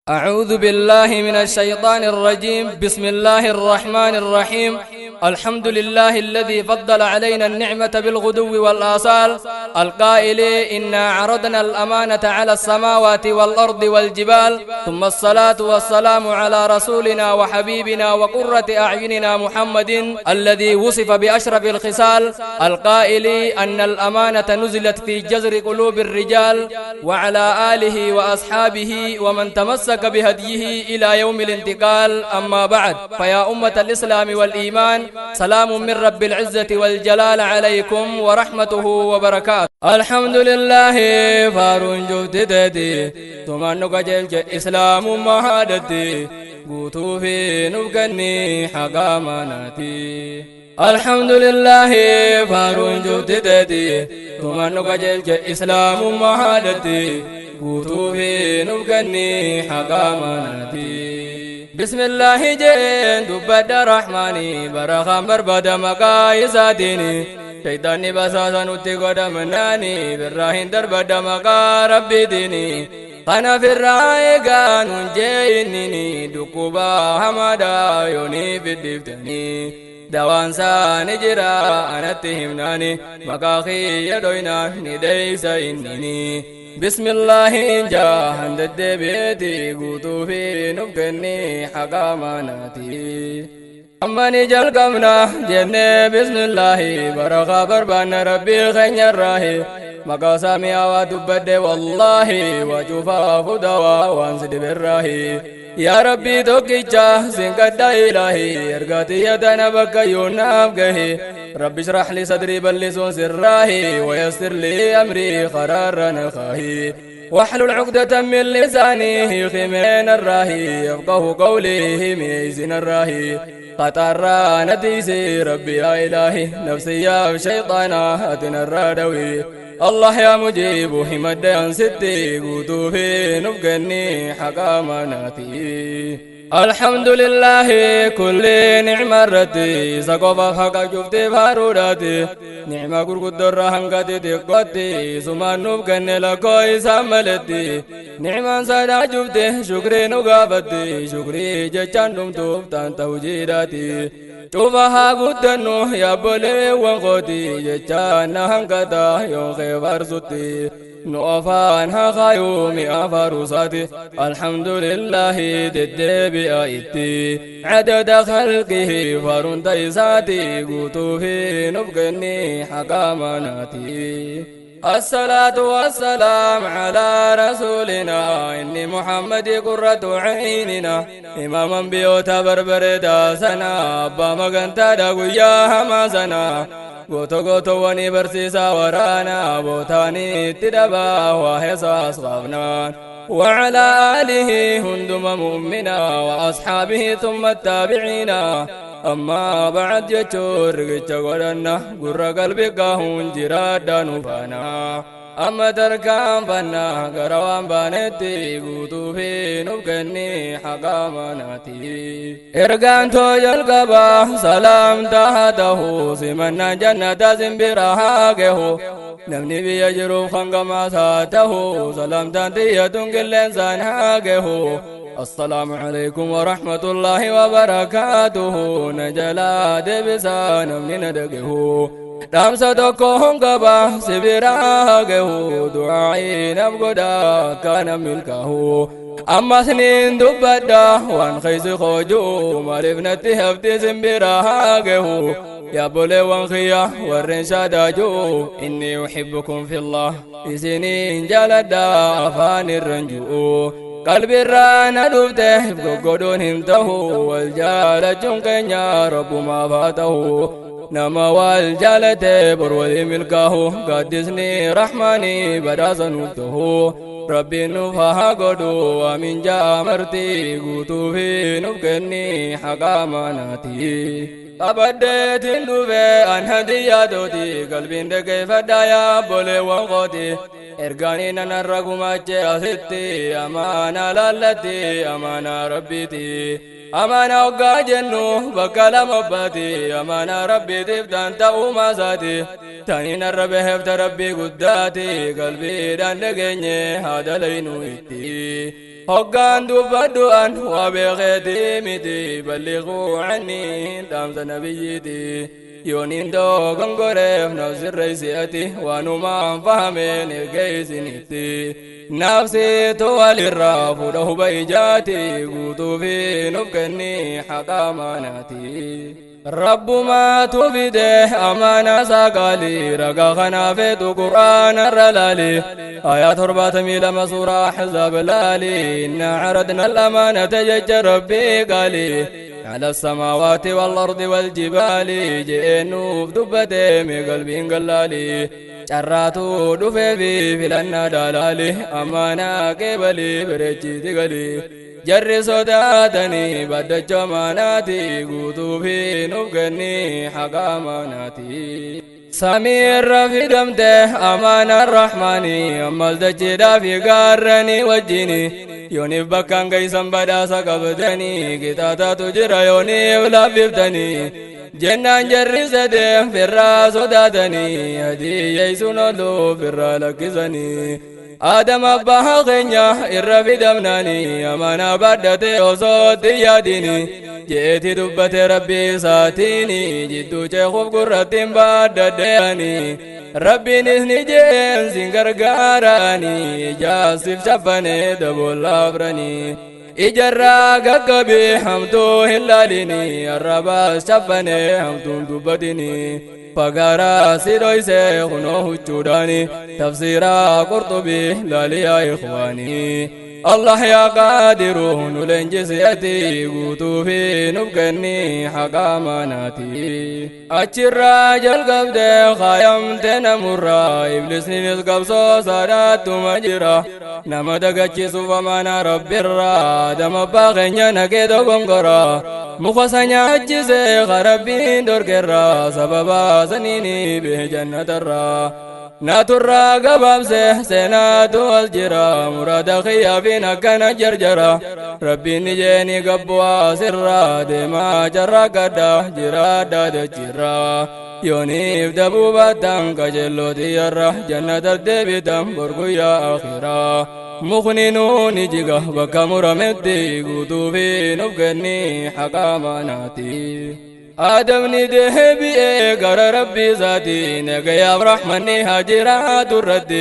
أعوذ بالله من الشيطان الرجيم. بسم الله الرحمن الرحيم. الحمد لله الذي فضل علينا النعمة بالغدو والآصال، القائل إنا عرضنا الأمانة على السماوات والأرض والجبال، ثم الصلاة والسلام على رسولنا وحبيبنا وقرة أعيننا محمد الذي وصف بأشرف الخصال، القائل أن الأمانة نزلت في جذر قلوب الرجال، وعلى آله وأصحابه ومن تمسك بهديه إلى يوم الانتقال. أما بعد، فيا أمة الإسلام والإيمان، سلام من رب العزة والجلال عليكم ورحمته وبركاته. الحمد لله فارون جبتتي ثم نقجلج إسلام مهادتي قوتو في نبقني حقامناتي. الحمد لله فارون جبتتي ثم نقجلج إسلام مهادتي قوتو في نبقني حقامناتي. بسم الله جين دبد الرحمن برخا بربد مقايساتيني شيطاني بساسا نتي قدمناني بالراهن دربد مقا ربي ديني أنا في الرأي قانون جينيني دكوبا حمدا يوني في الدفتني دوان سانجرا أنا اتهمناني مقاخي يدوينا نديس إنني. بسم الله جاهند الدبيتي قوتو في نبقني حقامناتي. أماني جلقمنا جنة بسم الله برخا بربان ربي خين الراهي مقاسامي وتبد والله وجفا فدوا وانسد بالراهي. يا ربي توكيجا سنقد إلهي إرقاتي يدنا بك ينافقه. ربي اشرح لي صدري بلسون سراهي ويسر لي أمري قرارا نخاهي واحلل عقدة من لساني خمين الراهي يفقه قولي ميزن الراهي قطر نتيسي ربي يا إلهي نفسي يا شيطانا أتنا الرادوي. الله يا مجيب همد عن ستي قوتو في نبقني حقامناتي. الحمد لله كل نعمة رتي سقف حق شفت فاروداتي نعمة قرقد الرهنقتي تقوتي سما نبقني لكوي ساملتي نعمة سادا شفت شكري نقافتي شكري جتشان دمتوب توجيداتي شوفها قدنو يا بولي وانقوتي جتشان هنقتا يوخي فارسوتي نوفان هخايومي أفروساتي. الحمد لله تدبي آيتي عدد خلقه فرون تيساتي قوتو في نبقني حقامناتي. الصلاة والسلام على رسولنا إني محمد قرة عيننا إماما بيوتا بربردا سنا أبا مغنتا دقويا هما سنا غوتو غوتو وني برسيسا ورانا بوتاني تدبا وهيسا أصغابنا وعلى آله هندم مؤمنا وأصحابه ثم التابعين. أما بعد يجور قرنا قر قلبي قاهون جرادا نفانا أما تركان فنا قروان بانتي قوتو في نبقني حقامناتي. إرقان توجل قبا سلام تهته سمنا جنة زنبرهاقه نمني بيجرو خنقما ساته سلام تنتية قلن سانهاقه. السلام عليكم ورحمة الله وبركاته نجلا دبسا نمني ندقه دامسا تكون قبا سبراقه دعائي نبقدا كان ملكه. أما سنين دبدا وان خيس خوجو مالفنتي هفتي سنبراقه يا بولي وانخيا والرنشاداجو إني أحبكم في الله إسنين جلدا أفاني الرنجو قلبي رانا دفته بقدون انتهو والجالة جنقين يا رب ما فاته نما والجالة برولي ملكه قدسني رحماني بدا سنوته ربي نفها قدو ومن جامرتي قوتو في نبقني حقامناتي. أبدت النوبة أن هدياتي قلبي كيف دايا بولي وانقوتي إرقاني ننرقو ماتي أستي أمانة لالتي أمانة ربيتي أمانة وقا جنو بكلا مباتي أمانة ربي تفتان تأوما ساتي تاني نربي هفت ربي قداتي قلبي دان لقيني هذا لينو إتي. Hoggaan dubbaddu'an waa beekeetii miti balliquu عني dhaamsa nabiyyiiti. Yooniin dogongoreef nafsirreeysi'ati waanumaan fahameen ergeeysinitti. Nafsiitu walirraa fuudha huba ijaati guutuu fi nuuf kenni haqa amaanaati. Rabbumaatu fide amaanaa isaa ragaa kanaafeetu qur'aana irra laali. Aayaa 72 suuraa Ahzaab laali. إنا عرضنا الأمانة jecha rabbii qaali. على السماوات والأرض والجبال جئنوف دبتي من قلبي قلالي carraatu dhufee fi filannaa daalaali amaanaa qeebalii bareechiiti galii jarri sodaatanii baddacha amaanaati guutuu fi nuuf kenni haqa amaanaati. Samii irra fidamte amaanaan rahmaanii ammas dachiidhaa fi gaarranii wajjini yooniif bakkaan geessan badhaasa qabdanii qixaataatu jira yooniif laaffiftanii. Jennaan jarri sadeen firraa sodaatanii hadiyyeessuun ooluu firraa lakkisanii. Aadam abbaa keenya irra fidamnaanii amaanaa baadhate osoo itti yaadini je'eeti dubbate rabbii isaatiini jidduu ceekuuf gurrattiin baadhadheani. Rabbiinis ni jeen sin gargaarani ijaasif shaffanee daboolla afranii. Ijarraa qaqqabii hamtuu hin laalini arrabaas shaffanee hamtuun dubbatini. Fagaaraa si dhoyse kunoo huccuudhaani tafsiiraa qurxubii laaliyaa ikhwaanii. Allah yaa qaadiru nu leenjisi'ati guutuu fi nuuf kenni haqa amaanaati. Achirraa jalqabde kaayamte namurraa iblisninis qabsoo saadaattuma jira. Nama dagachiisuuf amaanaa rabbirraa Aadam abbaa keenya naqee dogongora. Muka isa nyaachise rabbiin dhorkerraa sababa saniini bee jannatarraa. Naaturraa gabaabse seenaatu as jira muraada kiyyaafin akkana jarjara. Rabbiin ni jeeni gabbu'aa sirraa deemaa carraa gadda jiraadha dachirraa. Yooniif dabuu baattan qajeellootiyarra jannata deebitan borguyyaa akhiraa. Mukni nuuni jiga bakka murametti guutuu fi nuuf kenni haqa amaanaati. Aadamni deebi'ee gara rabbii isaatiin eegayaaf rahmanni haa jiraatu irratti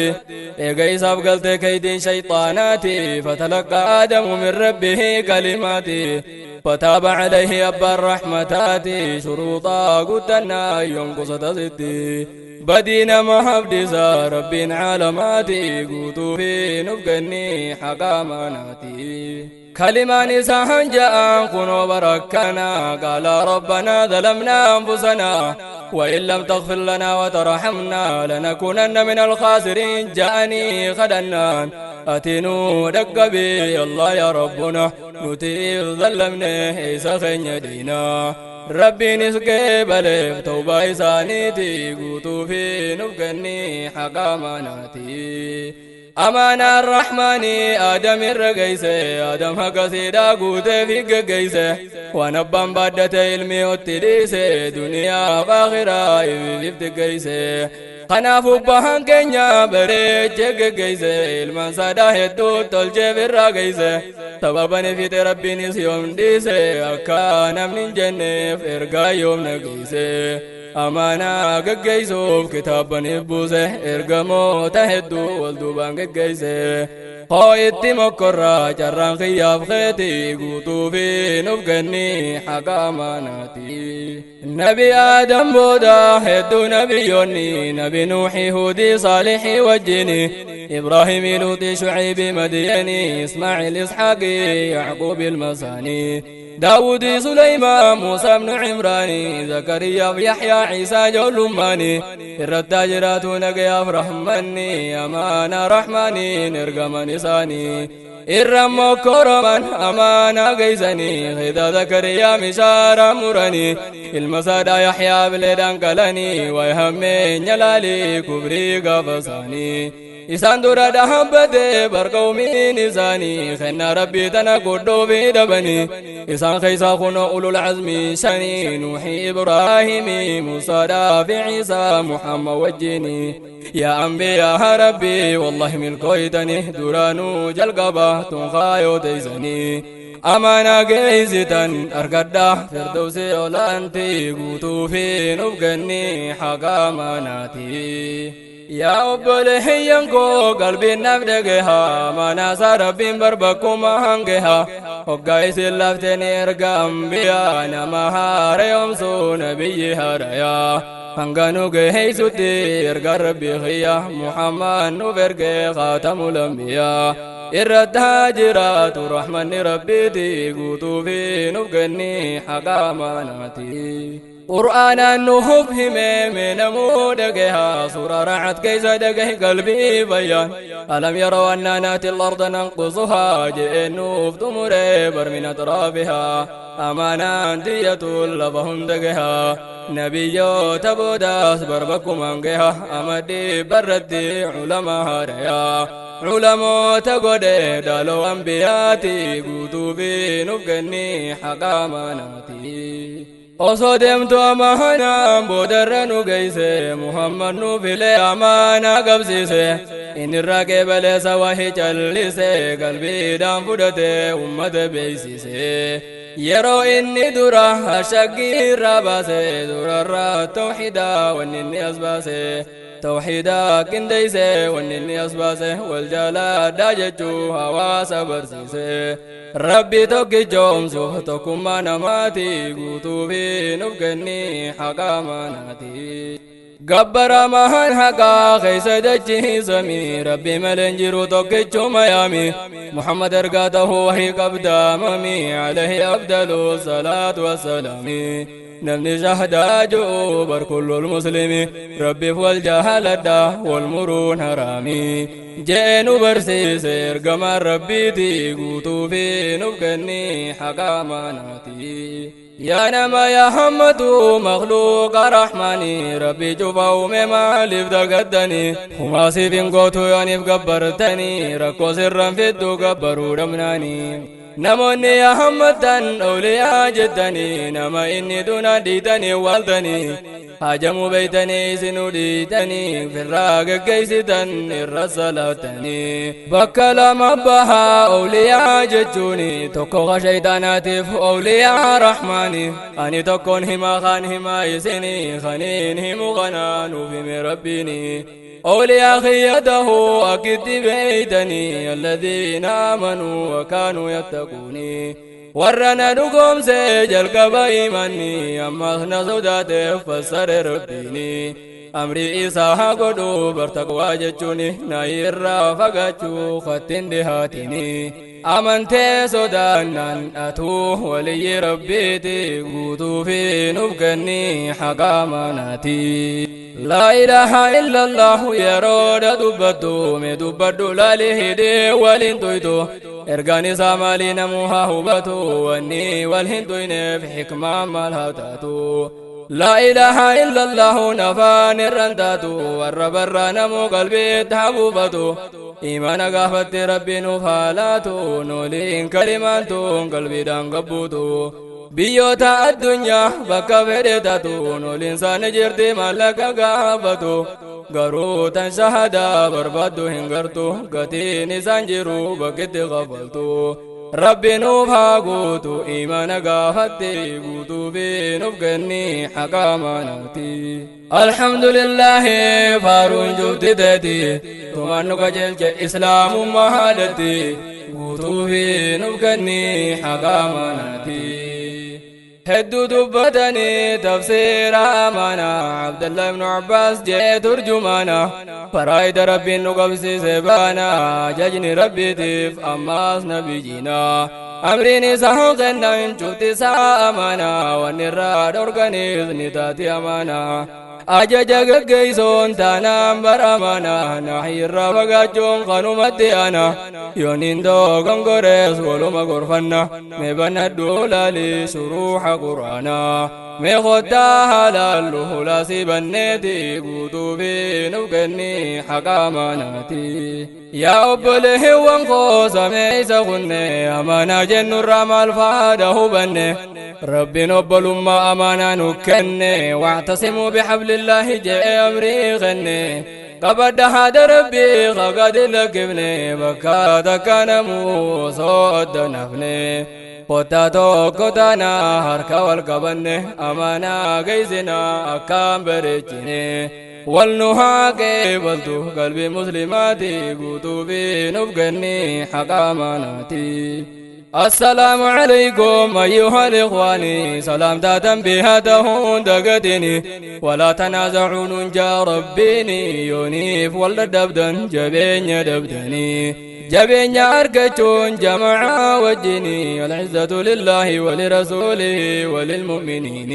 eega isaaf galte kaydiin shayxaanaati. فتلقى آدم من ربه كلمات فتاب عليه أبا الرحمتات شروطا قدنا ينقص تزدي بدينا ما حبدسا ربين عالماتي قوتو في نفقني حقا مناتي كلمان إسان جاء كنوا بركنا قال ربنا ظلمنا أنفسنا وإن لم تغفر لنا وترحمنا لنكونن من الخاسرين. جاءني خدنان أتنو دقبي الله يا ربنا نتي ظلمنا إيسا خين دينا ربي نسكي بلف توبة إسانيتي قوتو في نفقني حقا مناتي. أمان الرحمن آدم الرقيسة آدم حق سيدا قوتي في قيسة ونبان بدت علمي والتديسة دنيا باخرة في قيسة Kanaafuu bahan keenya bareechee geggeesse ilmaan sadaa hedduu tolchee birraa geesse sababani fixe rabbiinis yoom dhiise akka namni hin jenneef ergaa yoom nageesse amaanaa geggeessuuf kitaabaniif buuse ergamoota hedduu wal duubaan geggeesse hoo itti mokkorraa carraan kiyyaaf keeti guutuu fi nuuf kenni haqa amaanaati. Nabi Aadam booda hedduu nabiyyoonni nabi Nuuxi Huudii Saalixii wajjini Ibraahimii Luuxii Shucaybii Madiyanii Ismaaciil Isxaaqii Yacquub ilmasaanii داود سليمان موسى بن عمران زكريا يحيى عيسى جولماني الرتاجرات نقيا رحمني أمان رحماني نرقم نساني الرم كرما أمان قيسني غدا زكريا مشار مرني المساد يحيى بلدان قلني ويهمين يلالي كبري قفصاني. Isaan dura dhaabbate barqawmiin isaanii kenna rabbii tana godhoofi dhabanii isaan keessaa kun ulul azmii shanii Nuuhi Ibraahimii Muusaadhaa fi Ciisaa Muhammad wajjini yaa anbiyaa rabbii wallahi milkooytanii duraanuu jalqaba tun kaayoo teeysanii amaanaa geeysitan argadha firdawsi olaantii guutuu fi nuuf kenni haqa amaanaatii. Yaa obboleeyyan koo qalbiin naaf dhagaha manaasaa rabbiin barbakkuma hangaha hoggaa isin lafteen erga ambiyaa nama haarayomsuu nabiyyi haarayaa hanga nu geeysutti erga rabbi khiyya Muhammad nuuf ergee khaatamul anbiyaa irratti haa jiraatu rahmanni rabbiiti guutuu fi nuuf kenni haqa amaanaati. قرآن نهب همي من مودقها سورة رعت كيس دقه قلبي بيان ألم يروا أننا ناتي الأرض ننقصها جئنوف تمري بر من أطرافها أمانا دية لفهم دقها نبيو تبوداس بربكم أنقها أمدي بردي علماء ريا علماء تقودي دالو أنبياتي قوتوا في نفقني حقا مناتي Osoo deemtu amaanaan boodarra nu geeyse Muhammad nu filee amaanaa qabsiise inni irraa qeebaleessa wahii callise qalbiidhaan fudhate ummata beeksise yeroo inni dura shakkii irraa baase durarraa tawxiidaa wanni inni as baase tawxiidaa qindeeyse wanni inni as baase wal jaaladhaa jechuu hawaasa barsiise. Rabbi tokkichoomsuuf tokkummaa namaati guutuu fi nuuf kenni haqa amaanaati. Gabbaramaan haqaa keessa dachiisamii rabbi malee hin jiru tokkichuma yaami Muhammad ergaa tahuu wahii qabdaamami alayhi afdalu salaatu wassalaami. Namni shahdaa ji'u bar kullul muslimi rabbiif wal jaaladha wal muruun haraami jee nu barsiise ergamaan rabbiiti guutuu fi nuuf kenni haqa amaanaati. Yaa nama yaa hammatu makhluuqa rahmaani rabbi cufa uume maaliif dagattanii humaa siif hin gootu yooniif gabbartanii rakkoo sirran fiddu gabbaruu dhabnaanii. Namoonni yaa hammatan awliyaa jettanii nama inni duna dhiitanii waaltanii hajamuu beeytanii isinuu dhiitanii firraa geggeeysitan irra salaatanii bakka lama bahaa awliyaa jechuuni tokko ka shaytaanaatiif awliyaa rahmaani ani tokkoon himaa kaan himaa isinii kaniin himu kanaa nuuf hime rabbiini. أولياء خيته أكد بيتني الذين آمنوا وكانوا يتقوني ورنا نقوم سجل كبايماني أما نزودات فسر ربيني أمري إساها قدو برتقوى جتشوني ناير فقاتشو ختن دهاتيني أمنتي سودانان أتو ولي ربيتي قوتو في نبكني حقا مناتي لا إله إلا الله يرود دبتو مي دبتو لا لهدي ولين تويتو إرغاني سامالي نموها هبتو واني والهندوين في حكمة مالها تاتو لا إله إلا الله نفان الرنتاتو والربر نمو قلبي تحبوبتو إيمان قافت ربي نفالاتو نولين كلماتو قلبي دانقبوتو biyyoota addunyaa bakka fedhe taatu nooliin isaanii jirti maallaqa gaafatu garuu tan shahadaa barbaaddu hin gartu gatiin isaan jiru bakkitti kafaltu rabbi nuuf haa guutu imaana gaafatte guutuu fi nuuf kenni haqa amaanaati. Alhamdulillahi faaruun jubti teeti tumaan nu qajeelche islaamummaa haadhatti guutuu fi nuuf kenni haqa amaanaati. Hedduu dubbatanii tafsiira amaanaa Abdallah ibnu Abbaas jee turjumaana faraayida rabbiin nu qabsiise baana ajajni rabbiitiif ammaas nabiyyiina amriin isaa kennan cufti isaa amaanaa wanni irraa dhorkanis ni taati amaanaa. Ajaja gaggeessoon taanaan baramana nahiirra fagaachuun kanumatti ana yooniin dogongorees waluma gorfanna mee banadhuu laalii shuruuxa quraanaa mee kottaa haalaallu hulaasii banneeti guutuu fi nuuf kenni haqa amaanaati. Yaa obboleewwan koo sameessa kunne amaanaa jennurraa maal faada hubanne rabbiin obbolummaa amaanaa nu kenne واعتصموا بحبل الله جاء أمري غني قبل هذا ربي قد لك ابني بكاد كان موصود نفني قطة قطنا هرك والقبن أمانا قيسنا أكام برجني والنها قبلت قلبي مسلماتي قطوبي نفقني حق أماناتي. السلام عليكم أيها الإخوان سلام تاتم بها تهون دقتني ولا تنازعوا ننجا ربيني يونيف ولا دبدن جبين دبدني جبين أركتون جماعة وجني العزة لله ولرسوله وللمؤمنين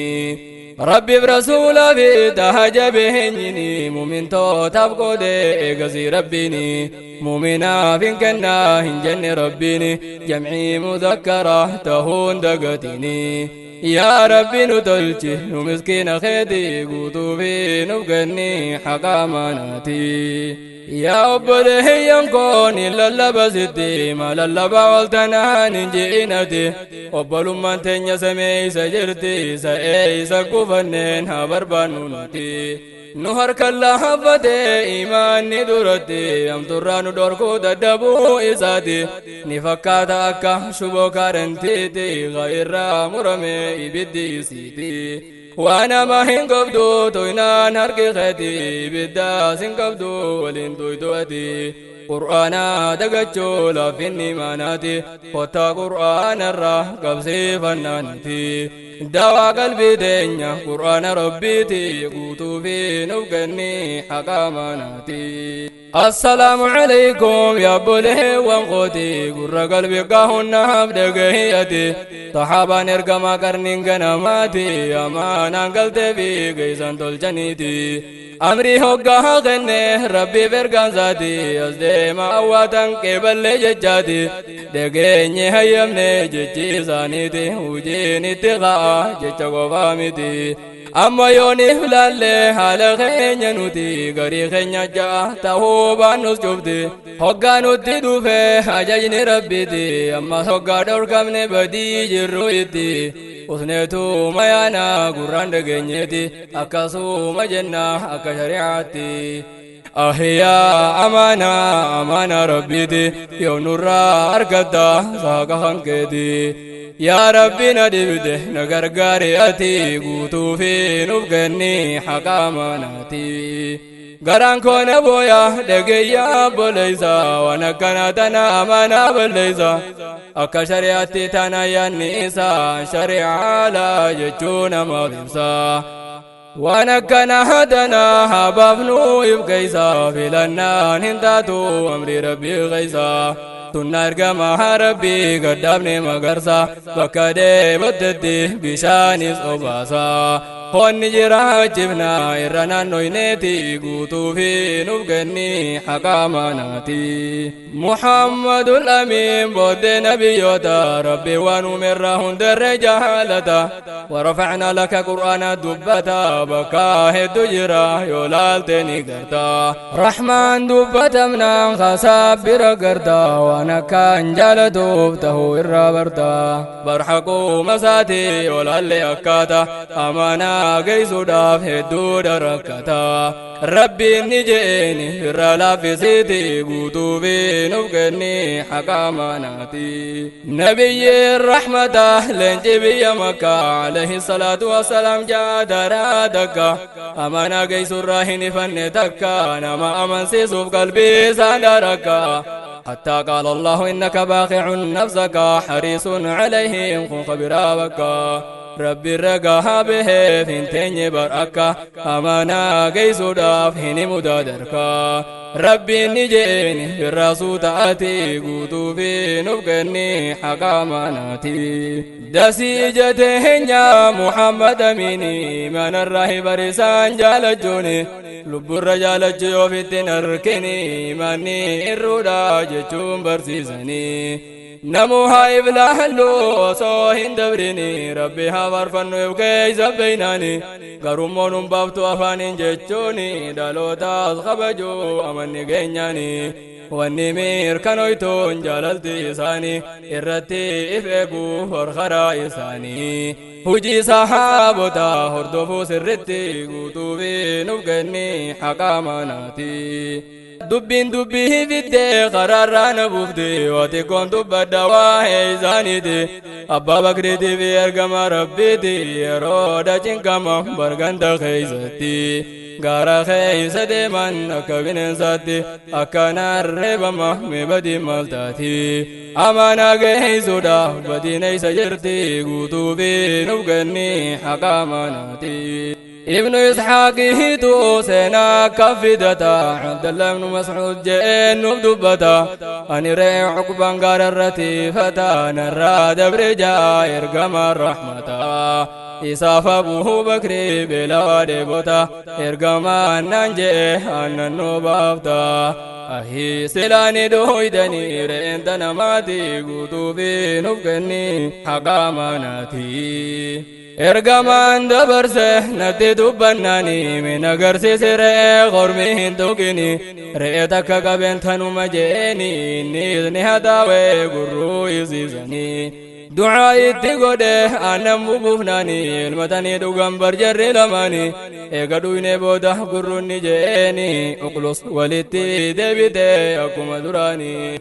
ربي برسول في تهجبهني مؤمن تو تبقو دي قزي ربيني مؤمنا فين كنا هنجن ربيني جمعي مذكرة تهون دقتني يا ربي نتلجي ومسكين خيدي قوتو في نبقني حق أماناتي. يا أبله ينكوني للبستي ما للبا والتنان جئنتي أبلما تنيا سمي سجرتي سأي سكوفنين هبربانونتي نهر كلا حفتي إيماني درتي أم تران دوركو تدبو إساتي نفكات أكا شبو كارنتيتي غير مرمي بدي سيتي وانا ما هنقبدو توينا نرقي خيتي بدا سنقبدو ولين تويتوتي قرآنا دقتشو لافني ماناتي قطا قرآن الرا قبسي فنانتي دوا قلبي دنيا قرآن ربيتي قوتو في نفقني حق أماناتي. السلام عليكم يا بوله وانقوتي قر قلبي قاهن بدقيتي صحابة نرقما قرنين قنماتي أمانا قلت في قيسان تلجنيتي أمري هقها غني ربي برقان ذاتي أزدي ما أواتن قبل ججاتي دقيني هيمني ججي سانيتي وجيني تغا ججا قفامتي أما يوني فلالي حال خينيا نوتي غري خينيا جا تهوبا نسجبتي هقا نوتي دوفي أجاجني ربيتي أما هقا دوركمني بدي جرويتي usneetu mayaana gurraan dhageenyeeti akkasuma jenna akka shari'aatti. Ahiyyaa amaana amaana rabbiiti yoo nurraa argatta saaqa hankeeti. Yaa rabbi na dhibde na gargaari ati guutuu fi nuuf kenni haqa amaanaati. Garaan koo na booya dhageeyyaa boleessa waan akkana tana amaanaa balleessa. Akka shari'aatti tana yaadni isaa shari'aa laa jechuu namaaf ibsa. Waan akkana tana habaafnuu if keessa filannaan hin taatu amri rabbii keessa. Tunna ergamaa rabbii gaddaafne magarsa bakka deebattetti bishaanis obaasa. Honni jiraachifna irra naannoyneeti guutuu fi nuuf kenni haqa amaanaati. Muhammadul Amiin booddee nabiyyoota rabbi waan uumerra hundarra jaalata. ورفعنا لك قرآن دبتا بكا هدو جرا يولالتني قرتا رحمن دبتا منان خساب برقرتا وانا كان جالتو بتهو الرابرتا برحقو مساتي يولالي أكاتا أمانا قيسو داف هدو دركتا ربي نجيني الرلا في سيتي قوتو في نفقني حق أماناتي. نبي الرحمة لنجبي مكة عليه الصلاة والسلام جاء درادك أمانا قيس الراهن فنتك أنا ما أمن سيسوف قلبي سندرك حتى قال الله إنك باخع نفسك حريص عليهم خبرابك. Rabbi ragaa baheef hin teenye bar akka amaanaa geessuudhaaf hin himu dadarkaa. Rabbiin ni jeeni birraasuu ta'ati guutuu fi nuuf kenni haqa amaanaati. Dasii jateenya Muhammad Amini manarraa hibarisaan jaalachuuni lubburra jaalachuu ofitti hin harkini manni irruudha jechuun barsiisanii. Namuu haa iblaallu osoo hin dabrini rabbi haa faarfannu if keeysa beeynaani garummoo nun baaftu afaaniin jechuuni dhalootaas kabajuu amanni keenyaani wanni mirkanoytuun jaalalti isaanii irratti if eeguu horkaraa isaanii hujii sahaabotaa hordofuu sirritti guutuu fi nuuf kenni haqa amanaati. Dubbiin dubbii fiddee karaarraa na buufte waati koon dubbadha waa'ee isaaniiti. Abbaa Bakriitii fi ergama Rabbiiti yeroo dachinkama barganda keeysatti. Gaara keeysa deeman akka bineensaatti akkanaan reebama mee badii maal taati. Amaanaa geessuudhaaf badiin eeysa jirti guutuu fi nuuf kenni haqa amanaati. ابن إسحاق هيتو سينا كفدتا عبد الله بن مسعود جئن دبتا أني رأي عقبا قال الرتيفتا نرى دبرجا إرقم الرحمة إساف أبو بكر بلا دبتا إرقم الننجي أن النبافتا أهي سلاني دويدني رئنت نماتي قوتو في نفقني حقامناتي Ergamaan dabarse natti dubbannaani min agarsiise re'ee qormi hin tuqini re'ee takka qabeen tanuma jeeni innis ni hataawee gurruu isiisanii. Du'aa itti godhe aannan bubuufnaani ilmatanii dhugan barjarri lamaani eega dhuyne booda gurruun ni jeeni uqlus walitti deebite akkuma duraanii.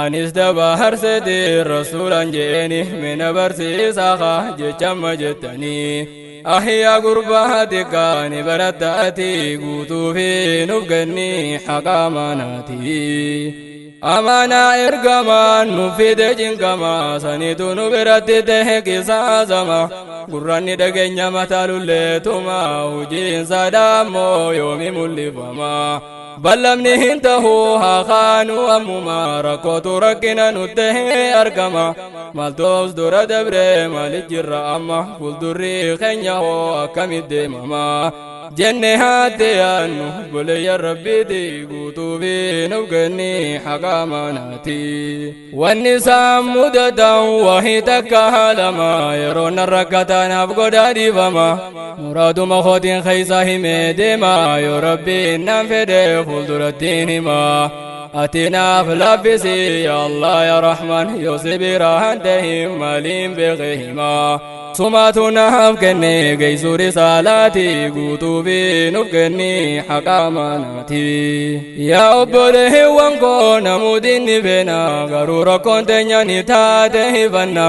Anis dabaarseeti rasuulaan jeeni mina barsiisaa jechamma jettanii. Ahiyyaa gurbaa xiqqaa ni barattaati guutuu fi nuuf kenni haqa amanaati. Amaanaa ergamaan nuuf fide cinqama saniitu nu biratti ta'e qisaasama. Gurranni dhageenya mataa lulleetuma hojiin sadaammoo yoomi mul'ifama. Ballamni hin tahu haa kaanu ammuma rakkootu rakkina nutti argama. Maaltoos dura dabre maaliif jirra amma fuuldurri keenya hoo akkamitti deemama. Jenne haatti yaannu buleeyya rabbiiti guutuu fi nuuf kenni haqa amanaati. Wanni isaan mudatan wahii takka haalama yeroo nan rakkatanaaf godhaa dhiifama. Muraaduma kootiin keessa himee deema yoo rabbiin naan fedhe fuuldurattiin hima. Ati naaf laaffisi yaa Allah yaa Rahman yoo si biraan ta'e maaliin beekee hima. Sumaatu naaf kenne geessu risaalaati guutuu fi nuuf kenni haqa amanaati. Yaa obboleewwan koo namooti ni beena garuu rakkoon teenya ni taate hifanna.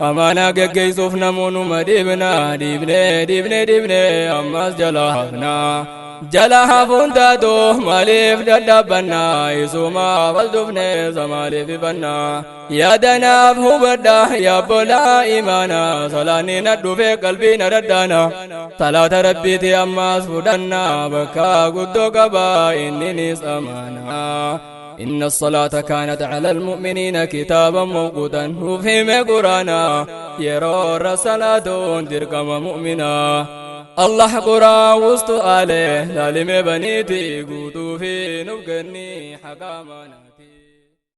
Amaanaa geggeessuuf namoonnuma dhiibna dhiibne dhiibne dhiibne ammas jala hafna. Jala hafuun taatu maaliif dadhabbanna isumaaf as dhufne maaliif ifanna. Yaadanaaf hubadha yaabbolaa imaana salaanni na dhufe qalbii na daddaana. Salaata rabbiiti ammas fudhanna bakka guddoo qaba inninis amaana. إن الصلاة كانت على المؤمنين كتابا موقوتا وفهم قرانا يرى الصلاة دركم مؤمنا الله قرا وسط آله لالم بنيتي قوتو في نبقني حقامنا.